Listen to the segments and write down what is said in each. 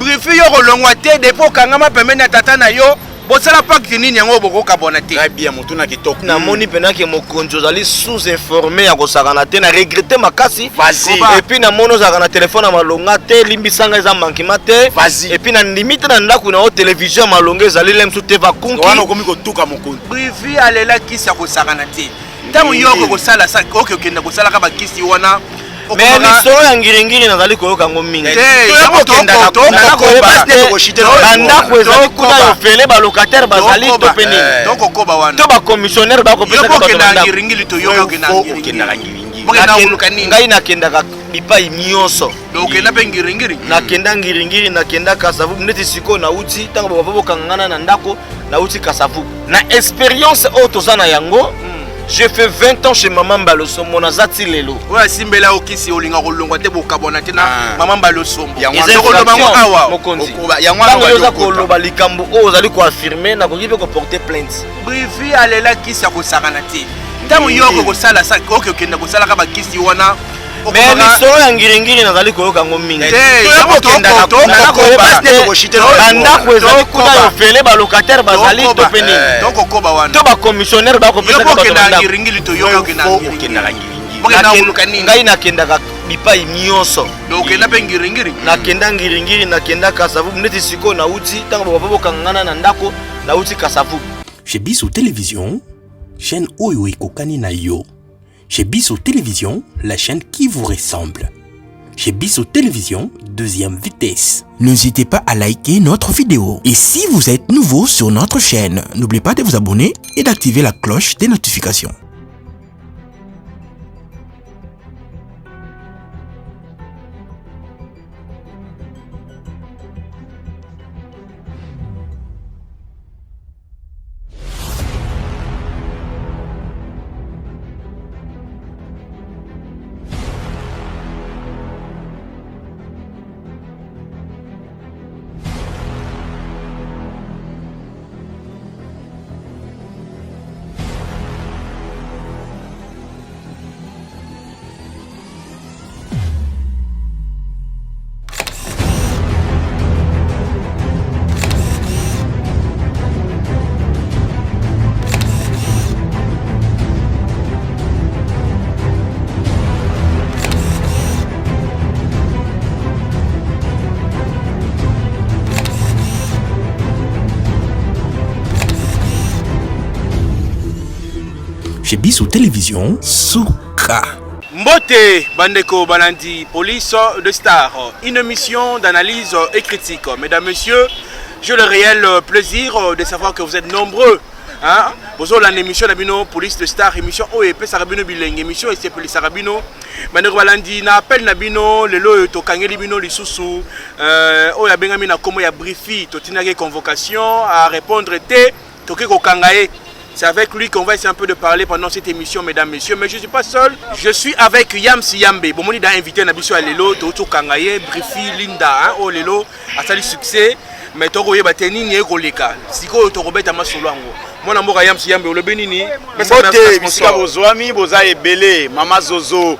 Brifi yo kolongwa te depuis okangama pembeni ya tata na yo bosala pacte nini yango bokokabwana te. Très bien motuna kitoko. Namoni mpena ke mokonzi ozali sous informé ya kosakana te na regrette makasi. Vas-y. Et puis namoni ozalaka na telefone ya malonga te limbisanga eza manquement te. Vas-y. Et puis nandimi te na ndako na yo television ya malonga ezali lemsu te vakunki. Wana okomi kotuka mokonzi. Brifi alela kisi ya kosakana te. Ntango yo okoki kosala okoki okenda kosalaka bakisi wana Mais lisolo ya ngiringiri nazali koyoka yango mingi. Bandako ezali kuna ya ofele balocataire bazali to mpe nini to bacommissionnaire bakopesaka bato bandako. Ngai nakendaka bipai nyonso. Nakenda ngiringiri, nakenda Kasavubu neti sikoyo nauti ntango bapapa bokanga ngai na ndako nauti Kasavubu na experience oyo toza na yango. J'ai fait 20 ans chez Maman Mbalosombo naza ti lelo. Oyo asimbela yo kisi olinga kolongwa te bokabwana te na Ah. Maman Mbalosombo. Yango Eza wana koloba ngo infraction, awa. mokonzi. Yango wana Ntango yo oza obandi okota. koloba likambo oyo ozali koaffirme nakoki mpe koporte plainte. Brifi alela kisi ya kosakana te. Ntango yo okoki kosala okoki okenda kosalaka bakisi wana. Mais lisolo ya ngiringiri nazali koyoka yango mingi. Bandako ezali kuna ya ofele balocataire bazali to mpe nini to bacommissionnaire bakopesaka bato bandako. Ngai nakendaka bipai nyonso. Nakenda ngiringiri, nakenda Kasavubu neti sikoyo nauti ntango bapapa bokanga ngai na ndako nauti Kasavubu. Chez Biso Télévision, chaîne oyo ekokani na yo. Chez Biso Télévision, la chaîne qui vous ressemble. Chez Biso Télévision, deuxième vitesse. N'hésitez pas à liker notre vidéo. Et si vous êtes nouveau sur notre chaîne, n'oubliez pas de vous abonner et d'activer la cloche des notifications. Chez Biso Télévision, Souka. Mbote Bandeko Balandi, Police de Star, une émission d'analyse et critique. Mesdames, Messieurs, j'ai le réel plaisir de savoir que vous êtes nombreux. Hein? Bozolanda émission na bino Police de Star, émission oyo epesaka bino bilenge, émission esepelisaka bino. Bandeko balandi na appel na bino lelo oyo tokangeli bino lisusu oyo abengami na kombo ya Brifi, totindaki convocation à répondre te, toke kokanga ye. C'est avec lui qu'on va essayer un peu de parler pendant cette émission, mesdames, messieurs. Mais je ne suis pas seul. Je suis avec Yams Yambe. Bon, on est invité na biso ya lelo, toto kangaye, Brifi, Linda, hein, oh lelo, asali succès. Mais toko yeba te nini ekoleka. Sikoyo tokobeta masolo yango. Mwana mboka Yams Yambe olobi nini? Pesa Mbote merci, bisika sponsor. bozwami boza ebele Mama Zozo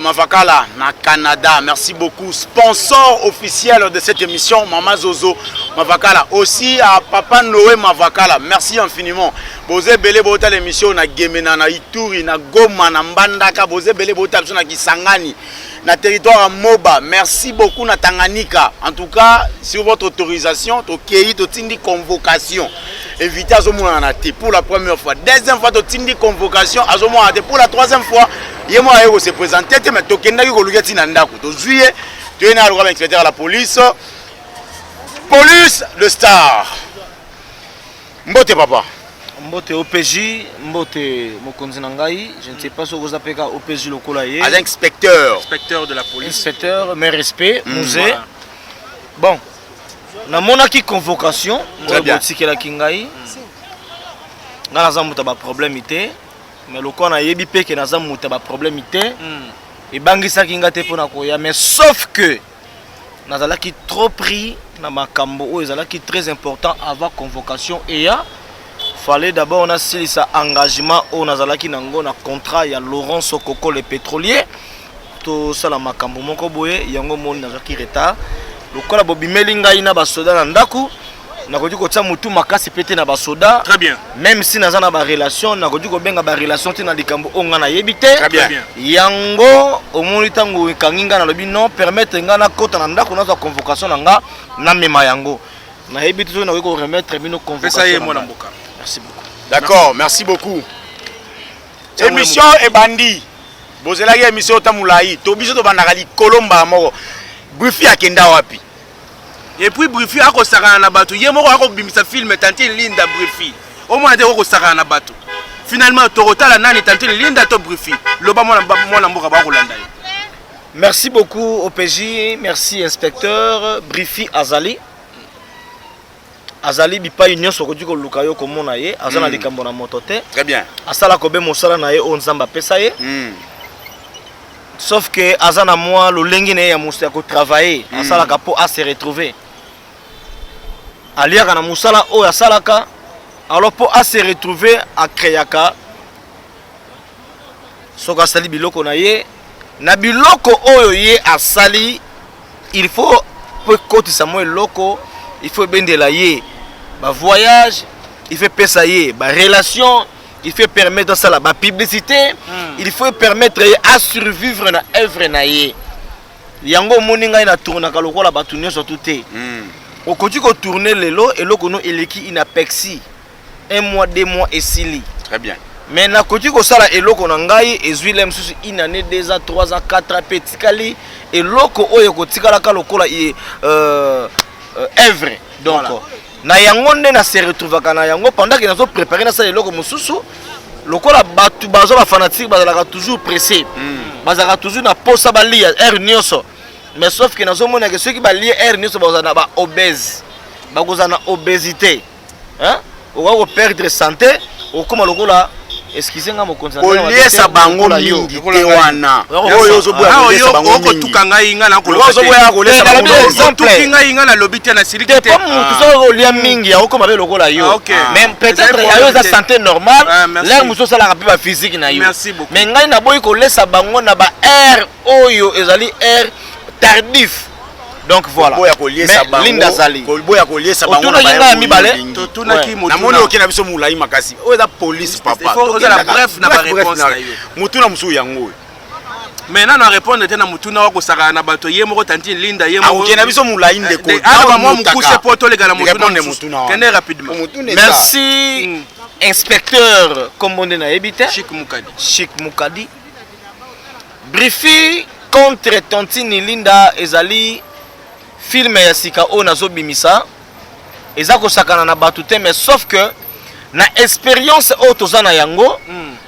Mavakala na Canada. Merci beaucoup sponsor officiel de cette émission Mama Zozo Mavakala aussi à Papa Noé Mavakala. Merci infiniment. Boza ebele bota l'émission na Gemena na Ituri na Goma na Mbandaka boza ebele bota biso na Kisangani na territoire ya Moba. Merci beaucoup na Tanganyika. En tout cas, sur votre autorisation, tokei totindi convocation. Invité azomonana te pour la première fois. Deuxième fois totindi convocation azomonana te pour la troisième fois. Ye moko aye kose présenter te mais tokendaki koluka ti na ndako. Tozwi ye, toye na lokola inspecteur ya la police. Police de Star. Mbote papa. Mbote OPJ, mbote mokonzi na ngai. Je ne sais pas soki oza pe ka OPJ lokola ye. Aza inspecteur. Inspecteur de la police. Inspecteur, mes respects, Mzee. Voilà. Bon, namonaki convocation Très oyo bien. botikelaki ngai. Ngai naza moto ya ba problème te, mais lokola nayebi pe ke naza moto ya ba problème te, ebangisaki ngai te mpona koya, mais sauf que nazalaki trop pris na makambo oyo ezalaki très important avant convocation eya. Fallait d'abord nasilisa engagement oyo nazalaki nango na contrat ya Laurent Sokoko le pétrolier, tosala makambo moko boye, yango moni nazalaki retard. Lokola bobimeli ngai na basoda na ndako, nakoki kotia motu makasi mpe te na basoda. Très bien. Même si naza na barelation, nakoki kobenga barelation te na likambo oyo ngai nayebi te. Très bien. Très bien. Yango omoni ntango ekangi ngai, nalobi non, permettre ngai nakota na ndako, nazwa convocation na nga, namema yango. Nayebi te soki nakoki koremettre bino Pesa ye convocation na mwana ngai. mboka. Merci beaucoup. D'accord, merci beaucoup. Émission ebandi. Bozelaki émission ta molai. To biso tobandaka likolo mbala moko. Brifi akenda wapi? Et puis Brifi akosakana na bato, ye moko akobimisa film Tantine Linda Brifi. Omona te okosakana na bato. Finalement tokotala nani, Tantine Linda to Brifi? Loba mwana mwana mboka, bakolanda yo. Merci beaucoup OPJ, merci inspecteur. Brifi azali. Azali bipai nyonso okoki koluka yo komona ye, aza na likambo na moto te. Très bien. Asalaka obe mosala na ye oyo Nzambe apesa ye. Sauf que aza na mwa lolenge na ye ya moso ya kotravailler, asalaka mpo ase retrouver. Aliaka na mosala oyo asalaka, alors mpo ase retrouver acréaka soki asali biloko na ye, na biloko oyo ye asali, il faut po ekotisa mwa eloko, il faut ebendela ye bavoyage, il faut epesa ye barelation, il faut permettre asala bapublicité, il faut permettre ye asurvivre na œuvre na ye. Yango omoni ngai na tournaka lokola bato nyonso tu te. Okoki kotourne lelo, eloko no eleki inapexi un mois, 2 mois, esili. Très bien. Mais nakoki kosala eloko na ngai ezwi le mosusu une année, 2 ans, 3 ans, 4 ans, mpe etikali eloko oyo ekotikalaka lokola œuvre. Donc Voilà. na yango nde na se retrouvaka na yango pendant ke nazo préparer nasala eloko mosusu. Lokola bato bazwa bafanatique, bazalaka toujours pressé, bazalaka toujours na posa balia heure nyonso. Mais sauf ke nazomona ke soki balie heure nyonso, bakozala na baobèse, bakozala na obésité, hein? Okoka koperdre santé, okóma lokola, excuse nga mokonzi na ndenge mabe te, Koliesa bango lokola yo. mingi te wana. Lokola Oyo ozoboya Ah, koliesa oyo bango mingi. okotuka ngai, ngai nakoloba te. Ozoboya kolesa Eh, bango nalobi mingi. exemple. Otuki ngai, ngai nalobi te, nasiliki te te. po mutu soki olia mingi akokoma mpe lokola yo. Ah, ok. Mais peut-être Ezali ya yo eza problème te. santé normale. Ah, merci. L'heure mosusu osalaka mpe baphysique na yo. Merci beaucoup. Mais ngai naboyi kolesa bango na baheure oyo ezali heure tardif. Donc voilà. Koboya koliesa Mais bango. Linda azali. Koboya koliesa bango na Otunaki ngai ya baheure mibale. oyo olingi. Totunaki Namoni motuna. oke na biso molai makasi. Oyo eza police, papa. Il faut ozala bref na Bref, baréponse bref na yo. Motuna mosusu yango oyo. Maintenant na répondre te na motuna wa kosakana na bato, ye moko Tantine Linda, ye moko. Akokende na biso molai, ndeko. Aloba mwa mokuse po toleka na motuna Répondre mosusu. motuna wana. Kende rapidement. Motuna eza. Merci inspecteur. Kombo nde nayebi te. Chic Mukadi. Chic Mukadi. Brifi contre Tantine Linda ezali film ya sika oyo nazobimisa. Eza kosakana na bato te, mais sauf que na expérience oyo toza na yango,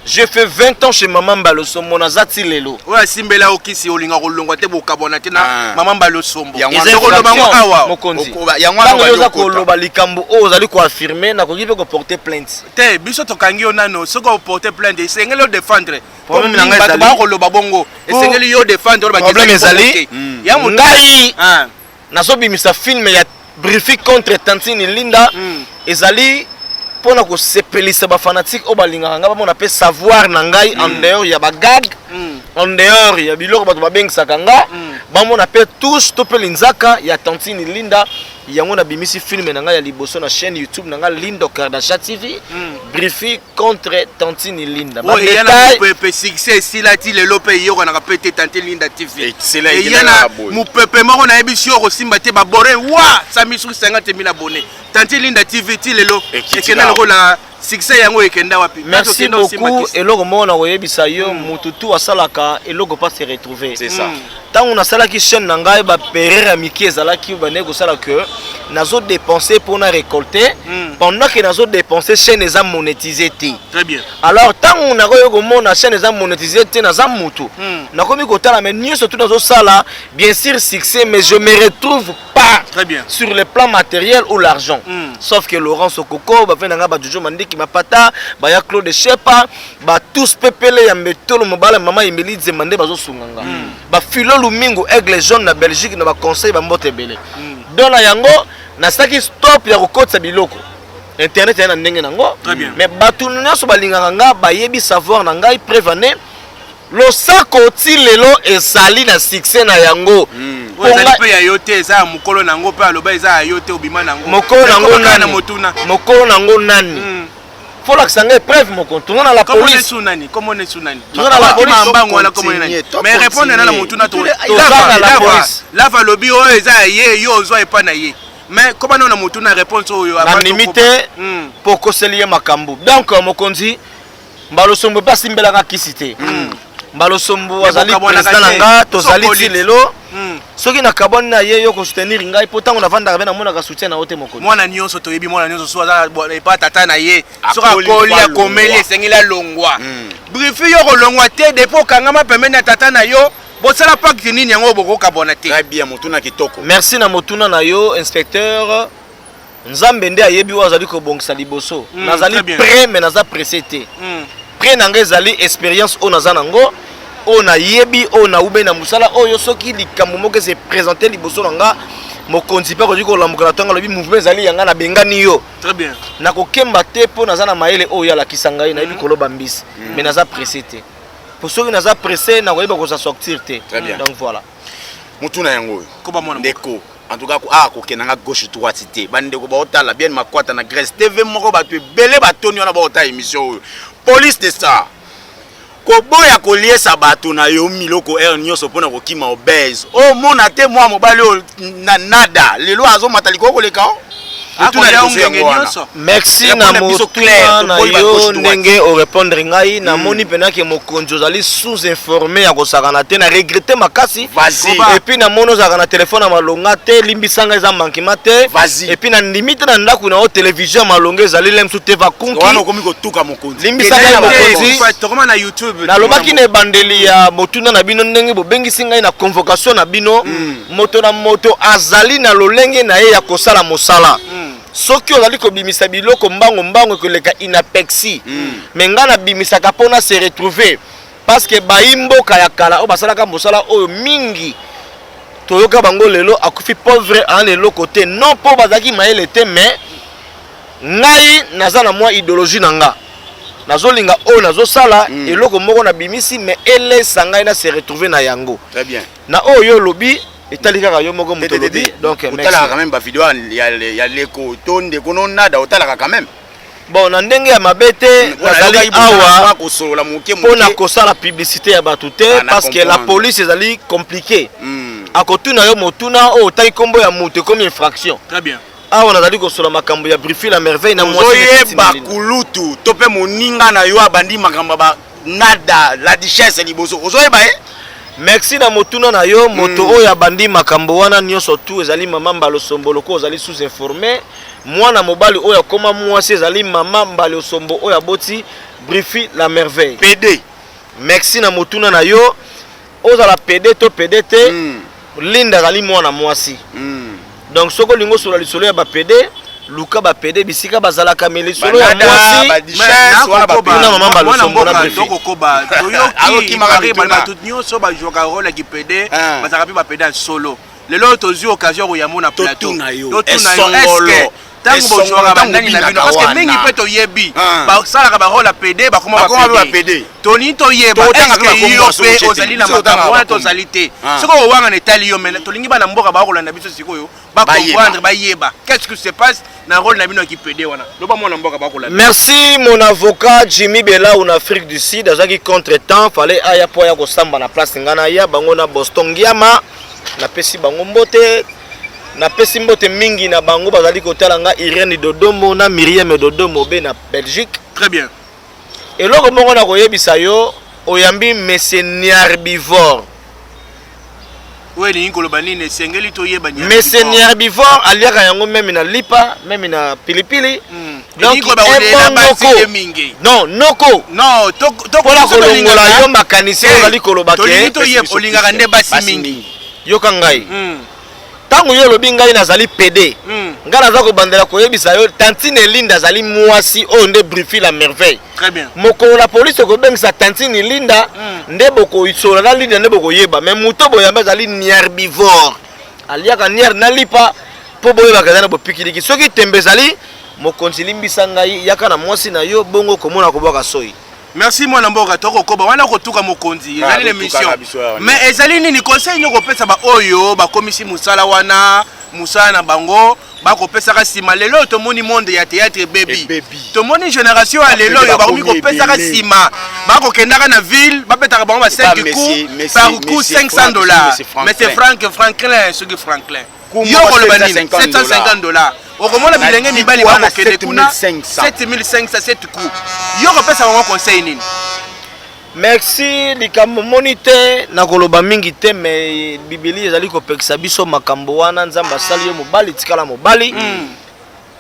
j'ai fait 20 ans chez mama Mbalosombo, naza ti lelo. Oyo asimbela okisi, olinga kolongwa te, bokabwana te na Ah. mama Mbalosombo. Yango Eza wana Tokoloba ngo infraction, awa. mokonzi. Yango wana Ntango yo oza okota. koloba likambo oyo ozali koaffirme, nakoki mpe koporte plainte. Te, biso tokangi yo nano. Soki oporte plainte, esengeli odéfendre. Problème na ngai Bato ezali- bakoloba bongo, esengeli yo défendre oyo. Problème ezali, ngai nazobimisa film ya Brifi contre Tantine Linda, ezali mpona kosepelisa bafanatike oyo balingaka ngai, bamona mpe savoir na ngai en dehors ya bagag, en dehors ya biloko bato babengisaka nga, bamona mpe touche to mpe linzaka ya Tantine Linda. Yango nabimisi film na ngai ya liboso na chaîne YouTube na ngai, Lindo Kardasha TV, Brifi contre Tantine Linda. Oyo eya na Badetail mopepe, succès esila ti lelo mpe eyokanaka mpe te. Tantine Linda TV Esila, eya ekendaka na na boye. mopepe moko, nayebi si okosimba te. Babore wa sami soki 50 000 abonné, Tantine Linda TV ti lelo Ekiti ekenda kaka. lokola succès yango ekenda wapi? Merci Okenda osimba beaucoup. kisi. Eloko moko na koyebisa yo, mutu tu asalaka eloko mpa se retrouver. C'est ça. Ntango nasalaki chaîne na ngai, baperere ya mike ezalaki bandeki kosala ke nazodépense mpona récolter. Pendant ke nazodépense, chaîne eza monétisé te. Très bien. Alors ntango nakoki komona chaîne eza monétisé te, naza mutu, nakomi kotala, mais nyonso tu nazosala, bien sûr succès, mais je me retrouve pas Très bien. sur le plan matériel ou l'argent. Sauf que Laurence Okoko bafe na ngai, bajojo Mandiki Mapata, baya Claude Shepa, batus pepele ya mbetolo mobala, mama Emeli Nzemba nde bazosunga nga, bafilo Lumingu, Aigle Jaune na Belgique, na baconseil, bambote ebele. Donc na yango nasalaki stop ya kokotisa biloko internet ya na ndenge nango. Très bien. Mais bato nyonso balingaka nga bayebi savoir na ngai. Preuve ane, losako ti lelo ezali na succès na yango. Oyo ezali mpe ya yo te, eza ya mokolo na yango mpe aloba eza ya yo te, obima na yango. Mokolo na yango nani? Motuna. Mokolo na yango nani? Faut lakisa ngai preuve moko. Toza na la Komona police. esu nani? Komona esu nani? Toza na la police. Mbango wana komona nani? Continuer, to Mais répondre na na motuna to. Toza na la police. Lava alobi oyo eza ya ye, yo ozwa epa na ye. Mais koma na motuna réponse oyo avant Nandimi tokoba. te mpo okoseli ye makambo. Donc mokonzi Mbalosombo mpe asimbelaka kisi te. Mbalosombo Mais azali bokabwanaka président na te. nga, tozali So ti police. lelo. Soki nakabwani na ye, yo kosoutenir ngai mpo ntango navandaka mpe namonaka soutien na yo te mokonzi. Mwana nyonso toyebi, mwana nyonso so aza epa tata na ye, soki Akoli akoli kwa akomeli longwa. esengeli alongwa. Brifi yo kolongwa te depuis okangama pembeni ya tata na yo, bosala pacte nini yango bokokabwana te? Très bien, motuna kitoko. Merci na motuna na yo inspecteur. Nzambe nde ayebi oyo azali kobongisa liboso. Nazali Très bien. prêt mais naza pressé te. Prêt na ngai ezali expérience oyo naza nango, oyo nayebi, oyo naube na mosala oyo. Soki likambo moko ese présente liboso na nga, mokonzi mpe akoki kolamuka na ntongo alobi mouvement ezali ya nga, nabengani yo. Très bien. Nakokemba te mpo naza na mayele oyo alakisa ngai, nayebi koloba mbisi, mais naza pressé te. Po soki naza pressé, nakoyeba koza sortir te. Très bien. Donc voilà. Motuna yango oyo. Koba mwana mboka. Ndeko, en tout cas ah kokenda nga gauche droite te. Bandeko baotala bien makwata na Grèce TV moko, bato ebele batoni wana baotala émission oyo. Police de Star, koboya koliesa bato na yo miloko heure nyonso mpona kokima obèse, omona te mwa mobali oyo na nada lelo azomata likolo koleka o. Motuna Akolia liboso ngenge yango wana. nyonso. Merci Répondre na biso motuna clair, na toboyi ba yo gauche droite. ndenge orépondre ngai. Namoni mpena ke mokonzi ozali sous informé ya kosakana te, na regrete makasi. Vas-y. Et puis namoni ozalaka na telefone ya malonga te, limbisanga, eza manquement te. Vas-y. Et puis nandimi te na ndako na yo télévision ya malonga ezali lemsu te Wana vakunki. okomi kotuka mokonzi. Limbisa ngai Te, mokonzi. tokoma na YouTube. Nalobaki na ebandeli ya motuna na bino ndenge bobengisi ngai na convocation na bino, moto na moto azali na lolenge na ye ya kosala mosala. Soki ozali kobimisa biloko mbango mbango, ekoleka inapexi. Mais ngai nabimisaka mpona se retrouver, parce que bayi mboka ya kala oyo basalaka mosala oyo mingi, toyoka bango lelo akufi pauvre, aza na eloko te. Non mpo bazalaki mayele te, mais ngai naza na mwa idéologie na nga, nazolinga oyo nazosala eloko moko nabimisi, mais elesa ngai na se retrouver na yango. Très bien. Na oyo yo olobi, etali kaka yo moko moto olobi. Donc merci. Otalaka quand même bavideo ya leko to ndeko no nada, otalaka quand même? Bon, na ndenge ya mabe te, nazali awa kosolola moke. mpona kosala publicité ya bato te, Ah, na parce que la comprendre. police ezali compliqué. Akotuna yo motuna oyo otaki nkombo ya moto, ekomi infraction. Très bien. Awa nazali kosola makambo ya Brifi la Merveille na mwasi Ozoyeba Neti. kulutu to mpe moninga na yo abandi makambo ya ba nada la duchesse liboso, ozoyeba ye? Merci na motuna na yo. Moto oyo abandi makambo wana nyonso tu ezali mama Mbalosombo. Loko ozali sous informé, mwana mobali oyo akóma mwasi ezali mama Mbalosombo oyo aboti Brifi la Merveille. PD. Merci na motuna na yo. Ozala PD to PD te, Linda azali mwana mwasi. Donc soki olingi osola lisolo ya baPD, luka baPD bisika bazalaka, mais lisolo ya Banada, mwasi baduchesse wana. Tuna mama Mwana Mbalosombo na mboka, Brifi. tokokoba toyoki Azokimaka pari mituna. bato nyonso bajwaka role ya kipede, Ah. bazalaka mpe bapede ya solo. Lelo tozwi occasion ya koyambo na plateau. Totuna yo. Totuna yo. Esongolo. Est-ce ntango Esongolo, bozwaka ntango banani na bino? obinaka Parce que wana. mingi mpe toyebi Ah. basalaka barole ya pede, bakoma Bakoma mpe bapede. bapede. Tolingi toyeba, Totanga mpe est-ce bakombo yo ya solo mpe te. ozali na Biso totangaka makambo wana? bakombo. Tozali te. Ah. Soki owangana etali yo, mais tolingi bana mboka bakolanda biso sikoyo bacomprendre, bayeba qu'est-ce qui se passe na rôle na bino ya kipede wana. Loba, mwana mboka, bakolanda. Merci mon avocat Jimmy Bella en Afrique du Sud, azalaki contre-temps, fallait aya po aya kosamba na place nga na ya bango na Boston Ngiama. Napesi bango mbote, napesi mbote mingi na bango bazali kotala nga, Irene Dodomo na Miriam Dodomo be na Belgique. Très bien. Eloko moko na koyebisa yo, oyambi monsieur Niarbivore. Oyo elingi koloba nini? Esengeli toyeba. Monsieur Niarbivore aliaka yango même na lipa, même na pilipili. Donc Elingi koloba kolela ebongo basi mingi. Non, noko Non, mpona kolongola yo makanisi oyo ozali koloba tolingi ke toyeba, olingaka nde basi mingi. Yoka ngai, ntango yo olobi ngai nazali pd, ngai naza kobandela koyebisa yo, tantine Linda azali mwasi oyo nde Brifi la Merveille. Très bien. Mokolo la polise ekobengisa tantine Linda, nde bokosola na Linda, nde bokoyeba. Mais moto boyamba ezali niarbivore, aliaka niar na lipa mpo boyebaka eza na bopikiliki. Soki tembe ezali, mokonzi, limbisa ngai, yaka na mwasi na yo, bongo komona kobwaka soi. Merci mwana mboka, tokokoba wana kotuka mokonzi Ah, ezali totukaka l'émission. biso awa. Mais ezali nini conseil nini okopesa baoyo bakomisi mosala wana mosala na bango bakopesaka nsima? Lelo oyo tomoni monde ya théâtre ebebi. Ebebi. Tomoni génération ya lelo oyo bakomi Bakomi kopesaka ebele. nsima, bakokendaka na ville, babetaka bango ba Epa 5 monsieur- coups monsieur- par coup monsieur 500 Frank, dollars. monsieur Franklin. Monsieur Frank Franklin, soki Franklin, Kuma yo koloba nini? 750 750 dollars, okomona Na bilenge dix mibali wana bakokende kuna 7500. 7500 7 coups. Yo kopesa bango conseil nini? Merci. Likambo moni te, nakoloba mingi te, mais Bibili ezali kopekisa biso makambo wana. Nzambe asali yo mobali, tikala mobali,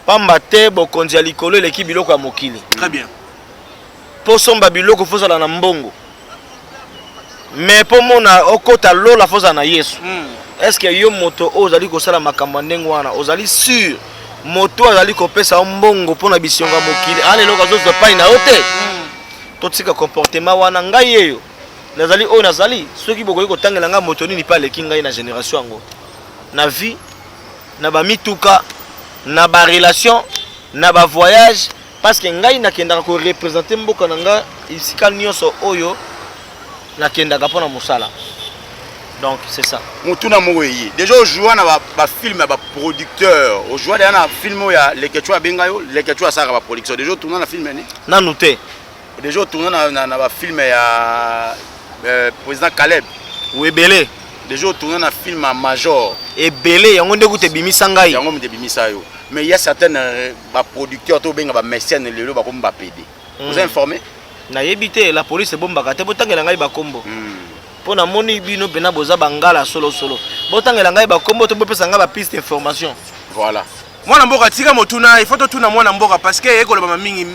pamba te bokonzi ya likolo eleki biloko ya mokili. Très bien. Mpo somba biloko, faut ozala na mbongo, mais mpo mona okota lola, faut ozala na Yesu. Est ce que yo moto oyo ozali kosala makambo ya ndenge wana, ozali sûr moto azali kopesa yo mbongo mpona bisiongo ya mokili ana eloko azozwa epai na yo te? Totika comportement wana. Ngai eyo nazali oyo nazali, soki bokoki kotangela ngai moto nini mpe aleki ngai na génération yango, na vie, na bamituka, na barelation, na bavoyage, parce que ngai nakendaka koreprésenter mboka na ngai esika nyonso oyo nakendaka mpona mosala. Donc c'est ça. Motuna moko eye: déjà ojoua na bafilm ya baproducteur, ojoua deja na film oyo ya Leketu, abenga yo Leketu, asalaka baproduction. Déjà otourna na film yani? Nanu te. Déjà otourna na bafilm ya président Caleb? Ebele. Déjà otourna na film ya Major? Ebele, yango nde kuta ebimisa ngai. Yango moto ebimisa yo. Mais il y a certaines baproducteur to obenga bamécène, lelo bakomi bapédé. Oza informé? Nayebi te, la police ebombaka te. Botangela ngai bakombo, mpo namoni bino mpena boza bangala solosolo. Botangela ngai bakombo to bopesa ngai bapiste information. Voilà. Mwana mboka, tika motuna, il faut totuna mwana mboka, parce que ekolobama mingi.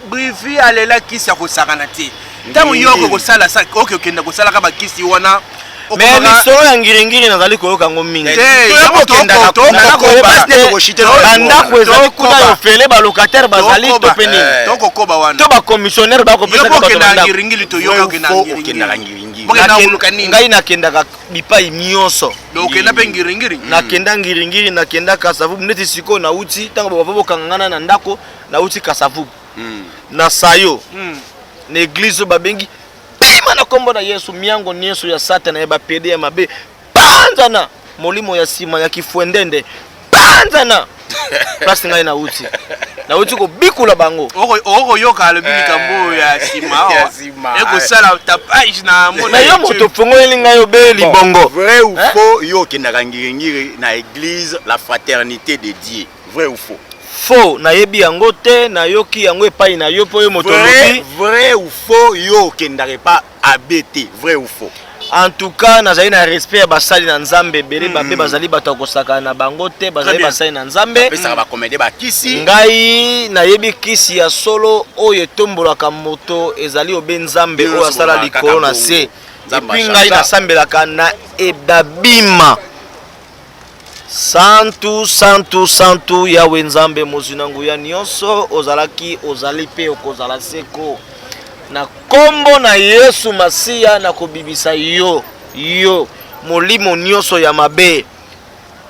Brifi alela kisi ya kosakana te. Ntango yo okoki kosala, oke okenda kosalaka bakisi wana. Mais lisolo ya ngiringiri, nazali koyoka yango mingi. Bandako ezali kuna ya ofele, balocataire bazali to mpe nini? Tokokoba wana. To bacommissionnaire bakopesaka bato bandako. Ngiringiri, toyoka okendaka ngiringiri. Ngai nakendaka bipai nyonso. Okenda mpe ngiringiri? Nakenda ngiringiri, nakenda Kasavubu. Neti sikoyo nauti, ntango bava bokanga ngana na ndako, nauti Kasavubu na sayo na église oyo babengi pima na nkombo na Yesu. Miango nyonso ya Satana, ya bapédé ya mabe, panzana. Molimo ya nsima ya kifwendende, panzana. Place ngai nauti, nauti kobikula bango. Okoyoka alobi likambo oyo ya nsima ekosala tapage na mona. Yo moto ofongoleli ngai obe libongo. Vrai ou faux, yo okendaka ngiringiri na église La Fraternité de Dieu, vrai ou faux? Faux, nayebi yango te, nayoki yango epai na yo mpo yo moto olobi. Vrai ou faux, yo okendaka epa abbé te, vrai ou faux? En tout cas, nazali na respect ya basali na Nzambe ebele. Babe bazali bato ya kosakana na bango te, bazali basali na Nzambe. Apesaka bacomédien bakisi. Ngai nayebi kisi ya solo oyo etombolaka moto ezali obe Nzambe oyo asala likolo na se. Et puis ngai nasambelaka na edabima santu, santu, santu, Yawe Nzambe mozwi na nguya nyonso, ozalaki, ozali mpe okozala seko. Na nkombo na Yesu Masiya, nakobimisa yo, yo molimo nyonso ya mabe,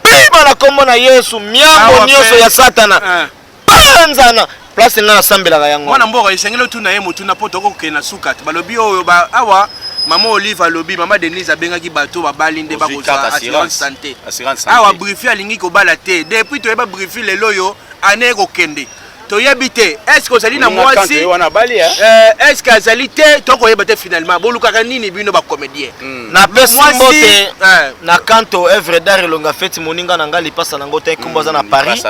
pima na nkombo na Yesu. Miambo nyonso ya Satana, panzana. Place ngai nasambelaka yango. Mwana mboka, esengeli otuna ye motuna mpo tokokende na suka te. Balobi oyo awa mama Olive alobi, mama Denise abengaki bato babali nde bakozwa assurance santé. Awa Brifi alingi kobala te. Depuis toyeba Brifi, lelo oyo ane ekokende, toyebi te est ce que ozali na mwasi, est ce que azali te, tokoyeba te. Finalement bolukaka nini, bino bacomédien? Napesi mbote na kanto œuvre d'art Elonga Feti, moninga na ngai, lipasa nango te, nkombo aza na Paris.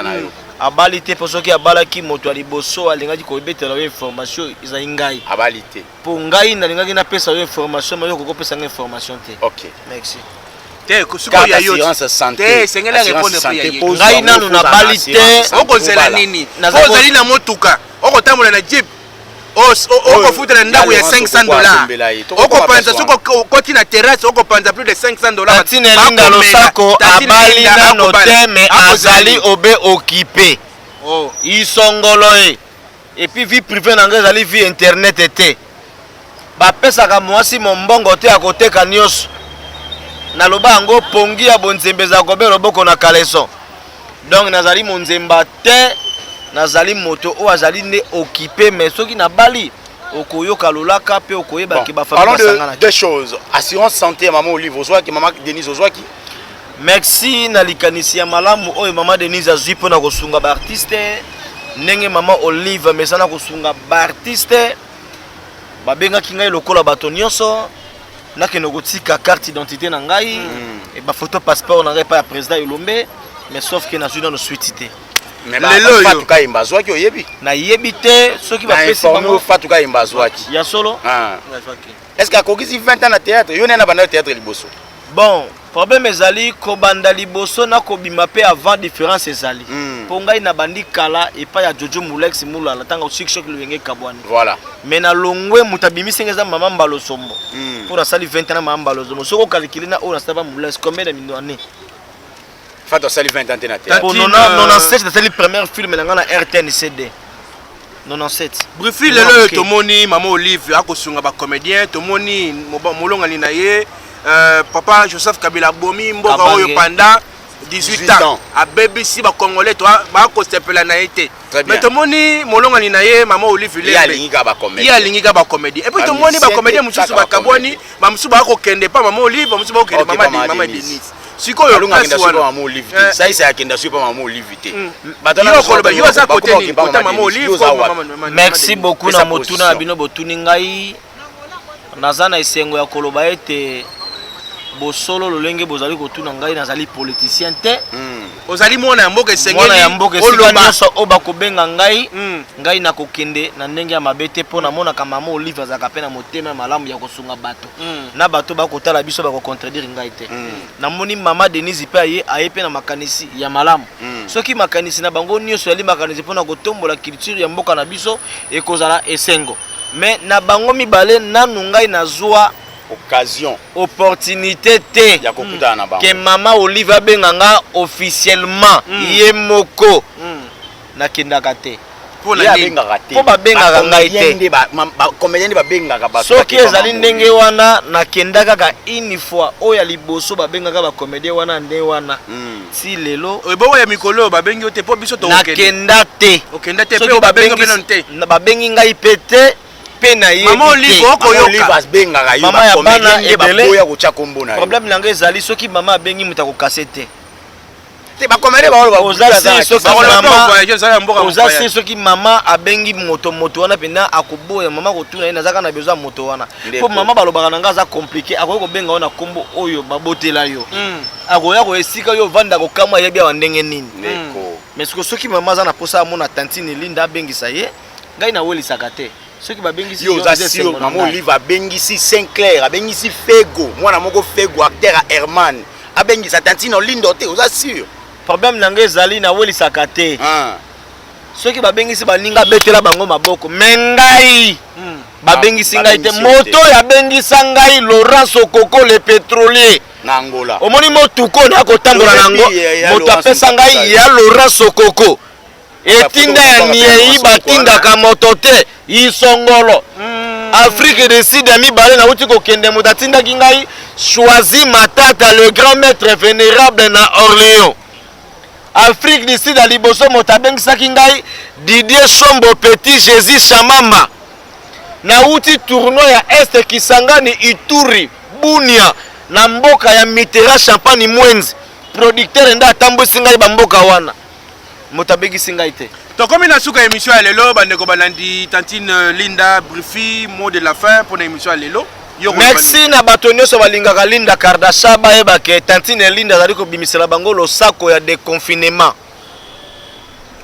Abali te, mpo soki abalaki, moto ya liboso alingaki koyebetela yo information ezali ngai. Abali te. Mpo ngai nalingaki napesa yo information, mais yo okokopesa ngai information te. Ok. Merci. Te, sikoyo ya yo te, esengeli arépondre mpo ya ye. Ngai nanu nabali te. Okozela nini? Po ozali na motuka, okotambola na jeep, okofutela ndako ya 500 dollars, okopanza soki okoti na terrasse, okopanza plus de 500 dollars. Tatine Linda Losako abali nano te, mais azali obe occupé isongolo ye. Et puis vie privée na ngai ezali vie internet te. Bapesaka mwasi mombongo te ya koteka nyonso. Naloba yango, pongi ya bonzembe ezala kobe loboko na caleçon. Donc nazali monzemba te, nazali moto oyo azali nde occupé, mais soki nabali, Okoyoka lolaka mpe okoyeba Bon, ke bafamille parlons de basanganaki. deux choses. Assurance santé ya mama Olive ozwaki, mama Denise ozwaki. Merci na likanisi ya malamu oyo mama Denise azwi mpo na kosunga baartiste, ndenge mama Olive amesana kosunga baartiste. Babengaki ngai lokola bato nyonso, nakende kotika carte d'identité na ngai e bafoto passeport na ngai epai ya président Elombe, mais sauf ke nazwi nano suite te. Mais Lelo oyo. Fatou Kayemba azwaki, oyebi? Nayebi te soki Na bapesi informé bango. Fatou Kayemba azwaki. Ya solo? Ah. Est-ce que akokisi 20 ans na théâtre? Yo nena banda théâtre liboso. Bon, problème ezali kobanda liboso na kobima mpe avant, différence ezali. Mpo ngai nabandi kala epai ya Jojo Mulex Mulala, ntango Sik Shok Lolenge ekabwani. Mais nalongwe, moto abimisi nga eza mama Mbalosombo. Mpo nasali 20 ans na mama Mbalosombo, soki okalkile na oyo nasala ba Mulex, combien de année? Fatou asali 20 ans te na théâtre. Po Tantine, 97 nasali première film na ngai na RTNCD 97. Brifi, lelo oyo tomoni mama Olive akosunga bacomédien, tomoni molongani na ye papa Joseph Kabila abomi mboka Kabange. oyo pendant 18 18 ans ans. Abebisi bacongolais, to bakosepela na ye te. Très bien. Mais tomoni molongani na ye mama Olive Ye Lembe alingi kaka bacomédien. Ye alingi kaka bacomédien. Et puis tomoni Bamusicien bacomédien te, mosusu kaka bakabwani, bamosusu bakokende pa mama Olive, bamosusu bakokende Ok, mama pa mama mama Denise. Denise. Sikoyo Alunga place akenda soki pa wana mama Olive Eh. te. Saisa akenda soki pa mama Olive te. Bato Yo okoloba yo aza kote nini? bakoma Kota mama Denise, Olive yo oza ko wapi? mama Merci Denise? beaucoup Pesa na motuna na position. bino botuni ngai. Naza na esengo ya koloba ete bosolo lolenge bozali kotuna ngai, nazali politicien te. Ozali mwana ya mboka, esengeli Mwana ya mboka, esika oloba. nyonso oyo bakobenga ngai, ngai nakokende na ndenge ya mabe te, mpo namonaka mama Olive azalaka mpe na motema ya malamu ya kosunga bato. Na bato bakotala biso bakocontredire ngai te. Namoni mama Denise mpe aye mpe na makanisi ya malamu. Soki makanisi na bango nyonso yali makanisi mpona kotombola culture ya mboka na biso, ekozala esengo. Mais na bango mibale, nanu ngai nazwa Occasion opportunité te ya kokutana na bango. Ke mama Olive abenga nga officiellement ye moko, nakendaka te. Mpo Ye na nini? abengaka te. Mpo babengaka ngai te. Bacomédien nde bacomédien nde babengaka bato. Soki Bakeba ezali mama ndenge Olive. wana, nakenda kaka une fois oyo ya liboso babengaka bacomédien wana nde wana. Ti lelo Ebongo ya mikolo oyo babengi yo te? Mpo biso tokokende. Nakenda te. Okenda te? Soki Mpe obabengi yo mpe babengisi- nanu te? Babengi ngai mpe te, mpe nayebi Mama Olive, te. Mama okoyoka. Olive abengaka yo. Mama ya Bacomédien bana nde ebele. baboya kotya kombo na yo. Problème na ngai ezali soki mama abengi moto, akokase te. Te, bacomédien baoloba. Oza si soki Bakoloba mama voyage, ezali ya mboka oza mopaya. si soki mama abengi moto, moto wana mpenza akoboya. Mama kotuna ye, naza kaka na besoin ya moto wana. Ndeko. Mpo mama balobaka na ngai aza compliqué, akoki kobenga yo na nkombo oyo babotela yo, akoya ko esika yo ovanda, kokamwa, ayebi awa ndenge nini. Ndeko. Mais siko soki mama aza na mposa amona tantine Linda, abengisa ye. Ngai nawelisaka te. Soki babengisi Yo oza eza sûr? esengo na Mama ngai. Olive abengisi Sinclair, abengisi Fego, mwana moko Fego, acteur ya Herman, abengisa tantine Olindo te? Oza sûr? Problème na ngai ezali nawelisaka te. Ah. Soki babengisi baninga, abetela bango maboko, me ngai babengisi ngai te. Babengisi yo te. Moto oyo abengisa ngai, Laurent Sokoko le pétrolier. Na Angola. Omoni motuka oyo nakotambola nango, Oyebi, ya moto Laurent apesa Sokoko. ngai ya Laurent Sokoko. Etinda ya niei batindaka moto te, isongolo. Afrique du Sud ya mibale nauti kokende, moto atindaki ngai Choisi Matata, le grand maître vénérable na Orléans. Afrique du Sud ya liboso, moto abengisaki ngai Didier Sombo, petit Jésus Shamamba. Nauti tournoi ya Est, Kisangani, Ituri, Bunia, na mboka ya Mitera Champagne Mwenzi, producteur nde atambwisi ngai bamboka wana. Moto abengisi ngai te. Tokomi na suka ya émission ya lelo. Bandeko balandi, tantine Linda Brifi, mot de la fin mpona émission ya lelo. Yo koloba? Merci na bato nyonso balingaka Linda Kardasha. Bayebake tantine Linda azali kobimisela bango losako ya déconfinement.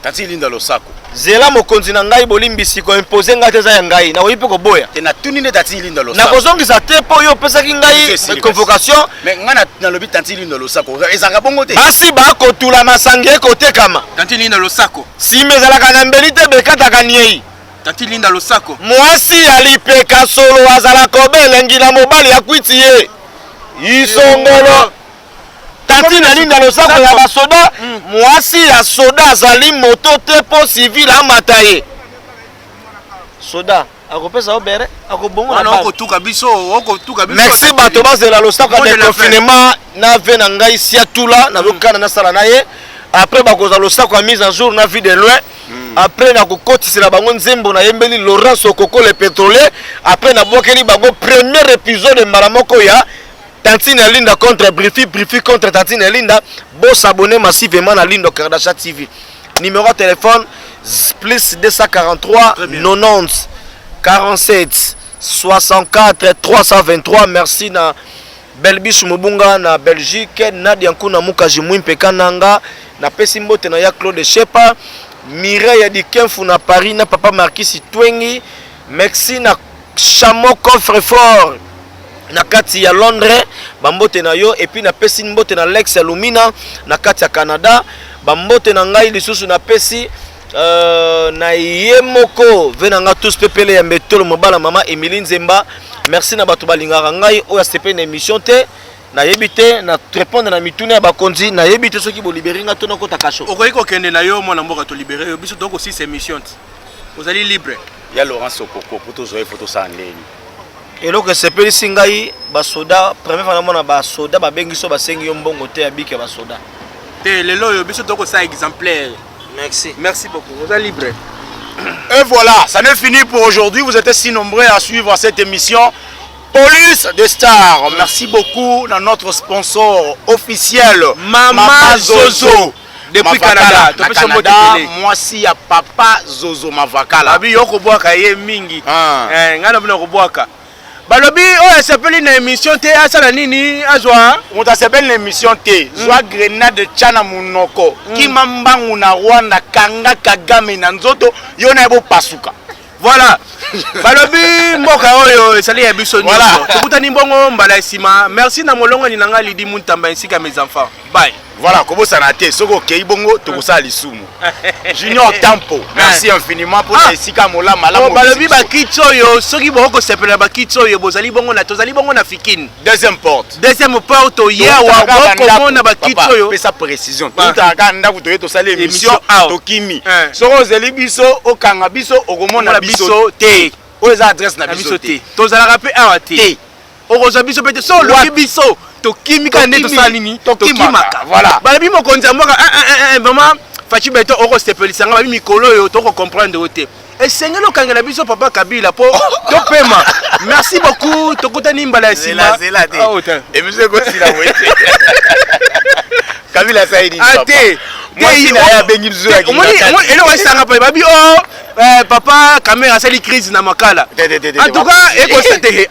Tantine Linda, losako. Zela, mokonzi na ngai, bolimbisi, koimpose ngai te, eza ya ngai, nakoki mpe koboya. Te, natuni nde tantine Linda, losako. Nakozongisa te mpo oyo opesaki ngai Esili. convocation. Mais ngai nalobi tantine Linda, losako ezalaka bongo te. Basi bakotula masangi ekotekama. Tantine Linda, losako. Nsima ezalaka na mbeli te, bekataka niei. Tantine Linda, losako. Mwasi ya lipeka solo azalaka obe elengi na mobali akwiti ye isongolo. Tantine Linda, losako ya basoda. Mwasi ya soda azali moto te mpo civil amata ye. Soda akopesa yo bere, akobongo na Wana base. okotuka biso, okotuka biso. Merci. Bato bazela losako ya Mot de la fin. déconfinement na ve na ngai Siatula, nazokana nasala na ye. Après bakozwa losako ya mise en jour na Vie de Loin. Après nakokotisela bango nzembo nayembeli Laurent Sokoko le pétrolier. Après nabwakeli bango premier épisode mbala moko ya Tantine Linda contre Brifi, Brifi contre Tantine Linda. Bosabonner massivement na Lindo Kardashian TV. Numéro de téléphone plus 243 90 47 64 323. Merci na Belbiche Mobunga na Belgique, Nadia Nkuna Mukaji Mwimpe Kananga, napesi mbote na ya Claude Shepa, Mireille ya Dikenfu na Paris, na papa Marquis Twengi. Merci na Chamo Coffre Fort na kati ya Londres, bambote na yo. Et puis napesi mbote na Lex ya Lumina na kati ya Canada, bambote na ngai. Lisusu napesi na ye moko ve na nga tous pepele ya mbetolo mobala mama Emilie Nzemba. Merci na bato balingaka ngai. Oyo asepeli na émission te, nayebi te na répondre na mituna ya bakonzi, nayebi te soki bolibérer nga to nakota kasho. Okoki kokende na yo, mwana mboka, tolibérer yo. Biso tokosisa émission ti ozali libre. Ya Laurent Sokoko, po tozwa ye, fo tosala ndeni? Eloko esepelisi ngai, basoda, première fois namona basoda babengi so, basengi yo mbongo te ya biki ya basoda. Te, lelo oyo biso tokosala exemplaire. Merci. Merci beaucoup, oza libre. Et voilà, ça n'est fini pour aujourd'hui. Vous êtes si nombreux à suivre cette émission Police de Stars. Merci beaucoup à notre sponsor officiel, Mama Zozo. Depuis Mavakala, Canada. na Topesi mbote Canada, ebele. mwasi ya papa Zozo Mavakala. Abi yo kobwaka ye mingi. Ah. Eh, ngai na bino kobwaka. Balobi oyo asepeli na émission te asala nini? Azwa Moto asepeli na émission te, zwa grenade, tya na monoko, kima mbangu na Rwanda, kanga Kagame na nzoto, yo na ye bopasuka. Voilà, balobi mboka oyo ezali ya biso nyonso. Voilà. Tokutani mbongo mbala ya nsima. Merci na molongani na ngai Lidi Muntamba ainsi que mes enfants. Bye. Voilà, kobosana te, soki okei bongo tokosala lisumu. Junior Tampo, merci infiniment mpona Ah. esika mola malamu. Oh, balobi bakiti oyo, soki bokosepela bakiti oyo, bozali bongo na, tozali bongo na Fikine. Deuxième porte. Deuxième porte, oyeawa bokomona bakiti oyo. Pesa précision. Totaka kaka ndako, toye tosali émission, Émission awa. tokimi. Eh. Soki ozeli biso, okanga biso, okomona Omona biso biso te. Oyo eza adresse na Na biso biso te. te, tozalaka mpe awa te. Te. Okozwa biso mpe te so oluki biso, tokimi kaka nde. Tokimi. Tosala nini? Tokimaka. Voilà. Balobi mokonzi ya mboka, ah, ah, ah, ah, vraiment Fatshi Béton, okosepelisanga. Babi mikolo oyo tokocomprendre yo te, esengeli okangela biso papa Kabila mpo topema. Merci beaucoup, tokutani mbala ya nsima. Zela te. Ah, oh, te. Émission ekosila boye te. Kabila asali nini? Ah, te. Mwasi na ye abengi biso ya Omoni eloko esanga pa babi o papa Kamerhe asali crise na Makala. Te, te, te, te, En tout cas ekosa te.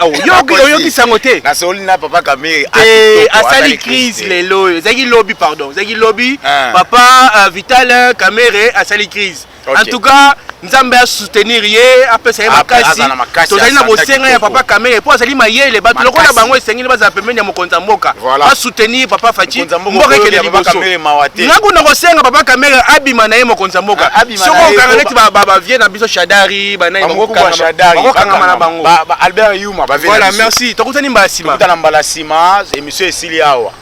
Oyoki sango te? Nasoli na papa Kamerhe. Te, asali crise lelo oyo, ezalaki lobi, pardon, ezalaki lobi. Ah. Papa Vital Kamerhe asali crise. Ok. En tout cas Nzambe asoutenir ye, apesa ye makasi. Aza na makasi, Tozali na asanta bosenga ya kitoko. papa Kamerhe mpo azali mayele. Bato lokola Makasi. bango esengeli bazala pembeni ya mokonzi ya mboka, Voilà. basoutenir papa Fatshi, Mokonzi ya mboka, mboka ekende oyo ya papa liboso. Kamerhe mawa te. Nga kuna kosenga papa Kamerhe abima na ye mokonzi ya mboka. Ah, abima Soki na ye, okanga po neti bavie na biso Shadary, banani, Bamokubwa Shadary, bakokangama na bango. Albert Yuma, bavie na Voilà, biso. merci, tokutani mbala nsima. Tokutana mbala nsima. Émission esili awa.